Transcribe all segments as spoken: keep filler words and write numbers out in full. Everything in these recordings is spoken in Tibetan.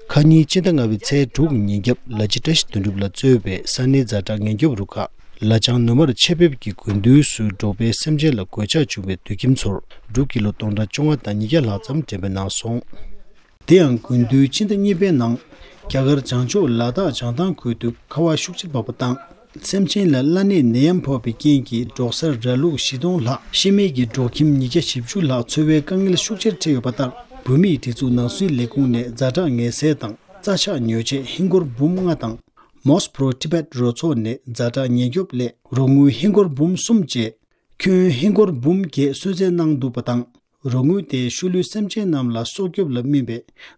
ཁ་ཉིན་སྤྱི་ཟླ་ལྔ་པའི་ཚེས་དྲུག་ཉིན་རྒྱབ་ལ་ཕྱི་བཀྲ་ཤིས་དོན་གྲུབ་ལགས་གཙོས་པའི་ས་གནས་ཛ་དྲག་ངན་སྐྱོབ་རུ་ཁག་ལ་བྱང་ནུ་མར་ཆེད་ཕེབས་ཀྱིས་དགུན་དུས་སུ་འབྲོག་པའི་སེམས་ཅན་ལ་གོད་ཆག་བྱུང་བའི་དུད་ཁྱིམ་ཚོར་འབྲུ་ཀི་ལོ་སྟོང་ཕྲག་བཅོ་ལྔ་དང་ཉིས་བརྒྱ་ལྷག་ཙམ་འགྲེམས་སྤེལ་གནང་སོང་། དེ་ཡང་དགུན་དུས་སྤྱི་ཟླ་གཉིས་པའི་ནང་རྒྱ་གར་བྱང་ཕྱོགས་ལ་དྭགས་བྱང་ཐང་ཁུལ་དུ་ཁ་བ་ཤུགས་ཆེར་བབས་པ་དང་། སེམས་ཅན་ལ་གླ་ནད་ནད་ཡམས་ཕོག་པའི་རྐྱེན་གྱིས་འབྲོག་སར་ར་ལུག་བཞི་སྟོང་ལྷག་ཤི་རྨས་ཀྱིས་འབྲོག་ཁྱིམ་ཉིས་བརྒྱ་བཞི་བཅུ་ལྷག་འཚོ་བའི་དཀའ་ངལ་ཤུགས་ཆེར་འཕྲད་ཡོད་པ་ལྟར། བོད་མིའི་སྒྲིག་འཛུགས་ནང་སྲིད་ལས་ཁུངས་ནས་ཛ་དྲག་ངལ་སེལ་དང་རྩྭ་ཆག་ཉོ་ཆེད་ཧིན་སྒོར་འབུམ་ལྔ་དང་། མོས་པྲོ་ཊི་བེཊ་རོགས་ཚོགས་ནས་ཛ་དྲག་ཉེན་སྐྱོབ་སླད་རོགས་དངུལ་ཧིན་སྒོར་འབུམ་གསུམ་བཅས་ཁྱོན་ཧིན་སྒོར་འབུམ་བརྒྱད་གསོལ་སྩལ་གནང་འདུག་པ་དང་། རོགས་དངུལ་དེས་ཤུལ་ལུས་སེམས་ཅན་རྣམས་ལ་སྲོག་སྐྱོབ་ལ་སྨིན་པའི་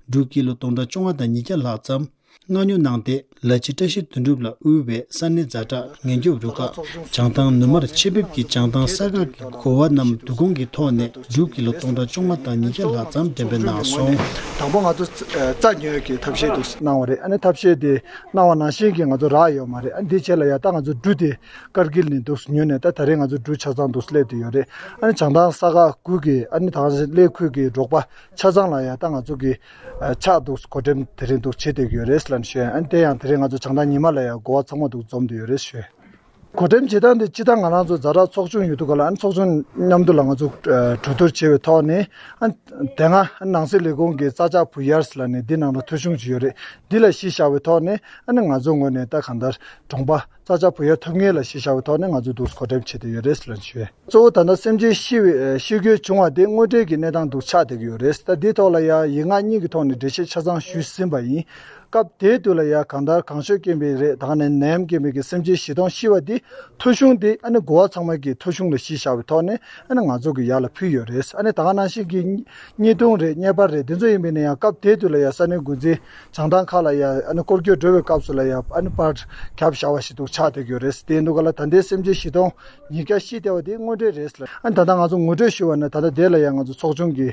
འབྲུ་ཀི་ལོ་སྟོང་ཕྲག་བཅོ་ལྔ་དང་ཉིས་བརྒྱ་ལྷག་ཙམ་མངགས་ཉོ་གནང་སྟེ། ལ་ཕྱི་བཀྲ་ཤིས་དོན་གྲུབ་ལགས་དབུས་པའི་ས་གནས་ཛ་དྲག་ངན་སྐྱོབ་རུ་ཁག་བྱང་ཐང་ནུ་མར་ཆེད་ཕེབས་ཀྱིས་བྱང་ཐང་ས་ཁག་གི་གོ་བ་རྣམས་བསྡུ་སྐོང་གི་ཐོག་ནས་འབྲུ་ཀི་ལོ་སྟོང་ཕྲག་བཅོ་ལྔ་དང་ཉིས་བརྒྱ་ལྷག་ཙམ་འགྲེམས་སྤེལ་གནང་སོང་། དང་པོ་ང་ཚོ་རྩྭ་ཉོ་ཡག་གི་ཐབས་ཤེས་དེ་གནང་བ་རེད། ཨ་ནི་ཐབས་ཤེས་དེ་གནང་བ་ནང་བཞིན་གྱི་ང་ཚོ་རག་ཡོད་མ་རེད། ཨ་ནི་དེའི་རྗེས་ལ་ཡ་ད་ང་ཚོ་འབྲུ་དེ་ཀར་གིལ་ནས་འདུག་ཉོས་ནས། ད་ད་རེས་ང་ཚོ་འབྲུ་ཆ་ཚང་འདུག་སླེབས་བསྡད་ཡོད་རེད། ཨ་ནི་བྱང་ཐང་ས་ཁག་དགུ་གི་ཨ་ནི་ད་གླེ་ཁུལ་གྱི་འབྲོག་པ་ཆ་ཚང་ལ་ཡ་ད་ང་ཚོ་གི་ཆག་འདུག་བགོ་འགྲེམས་དེ་རིང་འདུག་བྱེད་བསྡད་ཀྱི་ཡོད་རེད་ལབ་ནས་ཞུ་ཡ། ཨ་ནི་དེ་ཡང་དེ་རིང་ང་ཚོ་བྱང་ཐང་ཉི་མ་ལ་ཡ་གོ་བ་ཚང་མ་འདུག་འཛོམས་བསྡད་ཡོད་རེད་ཞུ་ཡ། བགོ་འགྲེམས་བྱེད་སྟངས་དེ་སྤྱིར་བཏང་ང་རང་ཚོ་ཛ་དྲག་ཚོགས་ཆུང་ཡོད་དུས་ག་ལ། ཨ་ནི་ཚོགས་ཆུང་མཉམ་དུ་ལ་ང་ཚོ་གྲོས་བསྡུར་བྱས་པའི་ཐོག་ནས། ཨ་ནི་དེ་སྔ་ནང་སྲིད་ལས་ཁུངས་ཀྱི་རྩྭ་ཆག་བུ་ཡར་ལབ་ནས་འདི་ནང་ལ་ཐོ་གཞུང་ཅིག་ཡོད་རེད། འདི་ལ་གཞི་བཞག་པའི་ཐོག་ནས་ཨ་ནི་ང་ཚོ་ངོས་ནས་ད་གང་ལྟར་གྲོང་པ་རྩྭ་ཆག་བུ་ཡར་ཐོབ་མཁན་ལ་གཞི་བཞག་པའི་ཐོག་ནས་ང་ཚོ་འདུག་བགོ་འགྲེམས་བྱེད་བསྡད་ཡོད་རེད་ལབ་ཞུ། གཙོ་བོ་ད་ལྟ་སེམས་ཅན་ཤི་བའི་ཤི་རྒྱུ་བྱུང་བ་དེ་དངོས་འབྲེལ་གྱི་གནས་སྟངས་འདུག་ཆགས་བསྡད་ཀྱི་ཡོད་རེད། ད་འདིའི་ཐོག་ལ་ཡང་ཡིག་ངག་གཉིས་ཀྱི་ཐོག་ནས་འགྲེལ་བཤད་ཆ་ཚང་ཞུས་ཟིན་པ་ཡིན། སྐབས་དེའི་དུས་ལ་ཡང་གང་ལྟར་གང་ཤོས་རྐྱེན་པས་རེད། ད་ག་ནས་ནད་ཡམས་རྐྱེན་པས་ཀྱི་སེམས་ཅན་བཞི་སྟོང་ཤི་བ་འདི་ཐོ་གཞུང་དེ་ཨ་ནི་གོ་བ་ཚང་མ་གི་ཐོ་གཞུང་ལ་གཞི་བཞག་པའི་ཐོག་ནས་ཨ་ནི་ང་ཚོ་གི་ཡར་ལ་ཕུལ་ཡོད་རེད། ཨ་ནི་ད་ག་ནང་བཞིན་གྱི་བརྙན་ཐུང་རེད། བརྙན་པར་རེད། དེ་ཚོ་ཡིན་པས་ན་ཡང་སྐབས་དེའི་དུས་ལ་ཡང་ས་གནས་འགོ་འཛིན་བྱང་ཐང་ཁག་ལ་ཡང་ཨ་ནི་སྐོར་སྐྱོད་འགྲོ་བའི་སྐབས་སུ་ལ་ཡང་ཨ་ནི་པར་རྒྱབ་བཞག་པ་ཞིག་འདུག་ཆགས་བསྡད་ཀྱི་ཡོད་རེད། དེ་འདུག་ག་ལ། ད་ལྟའི་སེམས་ཅན་བཞི་སྟོང་ཉིས་བརྒྱ་ཤི་བསྡད་པ་དེ་དངོས་འབྲེལ་རེད་ལ། ཨ་ནི་ད་ལྟ་ང་ཚོ་ངོ་སྤྲོད་ཞུ་བ་ན། ད་ལྟ་དེ་ལ་ཡང་ང་ཚོ་ཚོགས་ཆུང་གི་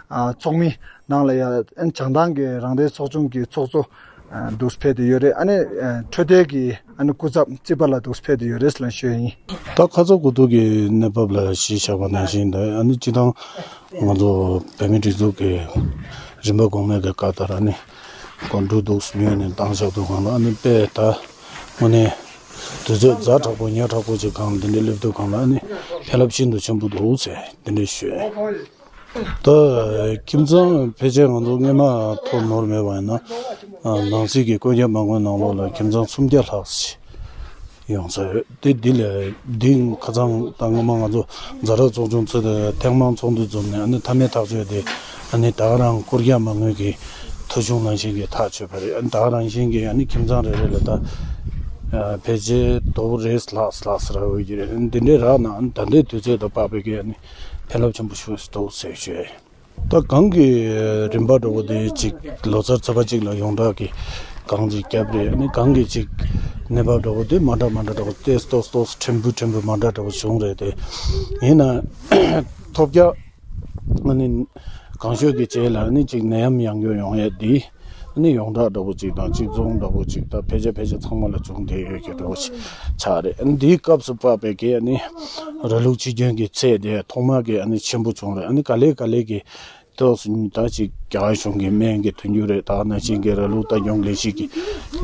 ཨ་ཚོགས་མི་ནང་ལ་ཡང་ཨ་ནི་བྱང་ཐང་གི་རང་བདེན་ཚོགས་ཆུང་གི་ཚོགས་གཙོ་ཨ་འདུག་ཕེབས་བསྡད་ཡོད་རེད། ཨ་ནི་ཨ་འཕྲོད་བསྟེན་གྱི་ཨ་ནི་སྐུ་ཚབ་རྩིས་པ་ལགས་འདུག་ཕེབས་བསྡད་ཡོད་རེད་ལབ་ཞུ་ཡ་ཡིན། ད་ཁ་ཚ་དགོས་གཏུགས་ཀྱི་གནས་བབ་ལ་གཞི་བཞག་པ་ནང་བཞིན། ད་ཨ་ནི་སྤྱིར་བཏང་ང་ཚོ་བོད་མིའི་སྒྲིག་འཛུགས་ཀྱི་རིམ་པ་གོང་མའི་གི་བཀའ་ལྟར་ཨ་ནི་འགོ་འབྲུ་འདུག་ཉོས་ནས་བཏང་བཞག་འདུག་གང་ལ། ཨ་ནི་དཔེ་ད་དངོས་གནས་དུས་ཚོད་ཛ་དྲག་པོ་ཉག་ཕྲ་པོ་ཅིག་གང་འདི་འདྲའི་སླེབས་འདུག་གང་ལ། ཨ་ནི་ཕན་རླབས་ཤིན་ཏུ་ཆེན་པོ་འདུག་ཟེར་འདི་འདྲའི་ཞུས། ད་ཁྱིམ་ཚང་ཕལ་ཆེར་ང་ཚོ་སྔོན་མ་ཐོ་ནོར་མེད་པ་ཡིན་ན། ཨ་ནང་སྲིད་ཀྱི་བཀོད་རྒྱ་མ་དགོས་ནང་ལོགས་ལ་ཁྱིམ་ཚང་སུམ་བརྒྱ་ལྷག་ཅིག་ཡོང་ས་ཡོད། དེ་འདི་ལས་འདི་ཁ་སང་ད་སྔོན་མ་ང་ཚོ་ཛ་དྲག་ཚོགས་ཆུང་ཚོགས་དུས་ཐེངས་མང་ཚོགས་འདུ་འཛོམས་ནས། ཨ་ནི་མཐའ་མའི་ཐག་གཅོད་དེ་ཨ་ནི་ད་ག་རང་བཀོད་རྒྱ་མ་དགོས་ཀྱི་ཐོ་གཞུང་ནང་བཞིན་གྱི་ཐག་ཆོད་པ་རེད། ཨ་ནི་ད་ག་རང་བཞིན་གྱི་ཨ་ནི་ཁྱིམ་ཚང་རེ་རེ་ལ་ད་ཨ་ཕལ་ཆེར་དོ་རེ་ལྷག་ལྷག་ཟེར་འོས་ཀྱི་རེད། ཨ་ནི་འདི་འདྲའི་རག་ན་ཨ་ནི་ད་ལྟའི་དུས་ཚོད་དང་བབ་པའི་གི་ཨ་ནི་ཕན་རླབས་ཆེན་པོ་ཞིག་འདུག་ཟེར་ཞུ་ཡ་ཡིན། ད་གང་གི་རིམ་པ་འདྲ་བོ་དེ་གཅིག་ལོ་ཙཱ་ཚེས་པ་གཅིག་ལ་ཡོངས་གྲགས་ཀྱི་གང་ཅིག་བརྒྱབ་རེད། ཨ་ནི་གང་གི་གཅིག་གནས་བབ་འདྲ་བོ་དེ་མ་འདྲ་མ་འདྲ་འདྲ་བོ་ཏོག་ཙམ་ཏོག་ཙམ་ཕྲན་བུ་ཕྲན་བུ་མ་འདྲ་འདྲ་བོ་བྱུང་རེད་དེ། ཡིན་ན་ཐོལ་རྒྱག་ཨ་ནི་གང་ཤོས་ཀྱི་རྗེས་ལ་ཨ་ནི་གཅིག་ནད་ཡམས་ཡང་སྐྱར་ཡོང་ཡས་འདི། ཨ་ནི་ཡོངས་གྲགས་འདྲ་བོ་ཅིག་དང་གཅིག་མཚུངས་འདྲ་བོ་ཅིག་ད་ཕལ་ཆེར་ཕལ་ཆེར་ཚང་མ་ལ་བྱུང་བསྡད་ཡོད་ཀྱི་འདྲ་བོ་ཞིག་ཆགས་རེད། ཨ་ནི་འདིའི་སྐབས་སུ་བབས་པའི་གི་ཨ་ནི་ར་ལུག་འཆི་སྐྱོན་གྱི་ཚད་དེ་ཐོག་མ་གི་ཨ་ནི་ཆེན་པོ་བྱུང་རེད། ཨ་ནི་ག་ལེ་ག་ལེ་གི་ཏོག་ཙམ་ད་ཅིག་རྒྱ་གར་གཞུང་གི་སྨན་གྱི་མཐུན་འགྱུར་རེད། ད་ནང་བཞིན་གྱི་ར་ལུག་ལྟ་སྐྱོང་ལས་གཞི་གི་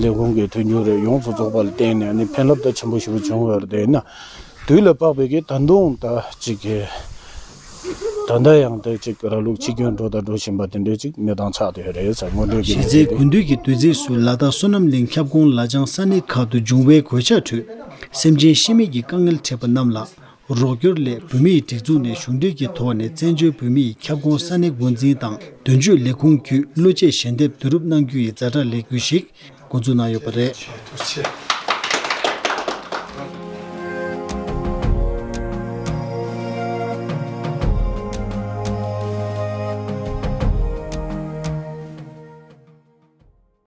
ལས་ཁུངས་ཀྱི་མཐུན་འགྱུར་རེད། ཡོངས་སུ་རྫོགས་པ་ལ་བརྟེན་ནས་ཨ་ནི་ཕན་རླབས་ད་ཆེན་པོ་ཞེ་པོ་བྱུང་ཡོད་རེད། དེ་ཡིན་ན་དུས་ལ་དཔག་པའི་གི་ད་དུང་ད་ཅིག་གི་ད་ལྟ་ཡང་ད་ཅིག་ར་ལུག་འཆི་སྐྱོན་འགྲོ་དང་འགྲོ་བཞིན་པ་དེ་འདྲའི་ཅིག་གནས་སྟངས་ཆགས་བསྡད་ཡོད་རེད་ཟེར་དངོས་འབྲེལ་གྱི་གཞི་རྩའི་གནས་དེ་དགུན་དུས་ཀྱི་དུས་ཚིགས་སུ་ལ་དྭགས་བསོད་ནམས་གླིང་ཁྱབ་ཁོངས་ལ་བྱང་ས་གནས་ཁག་ཏུ་འབྱུང་བའི་གོད་ཆག་ཁྲོད་སེམས་ཅན་ཤི་རྨས་ཀྱི་དཀའ་ངལ་འཕྲད་པ་རྣམས་ལ་རོགས་སྐྱོར་སླད་བོད་མིའི་སྒྲིག་འཛུགས་ནས་གཞུང་འབྲེལ་གྱི་ཐོག་ནས་བཙན་བྱོལ་བོད་མིའི་ཁྱབ་ཁོངས་ས་གནས་འགོ་འཛིན་དང་དོན་གཅོད་ལས་ཁུངས་བརྒྱུད་གློ་ཆས་ཞལ་འདེབས་བསྡུ་རུབ་གནང་རྒྱུ་ཡི་ཛ་དྲག་ལས་འགུལ་ཞིག་འགོ་འཛུགས་གནང་ཡོད་པ་རེད།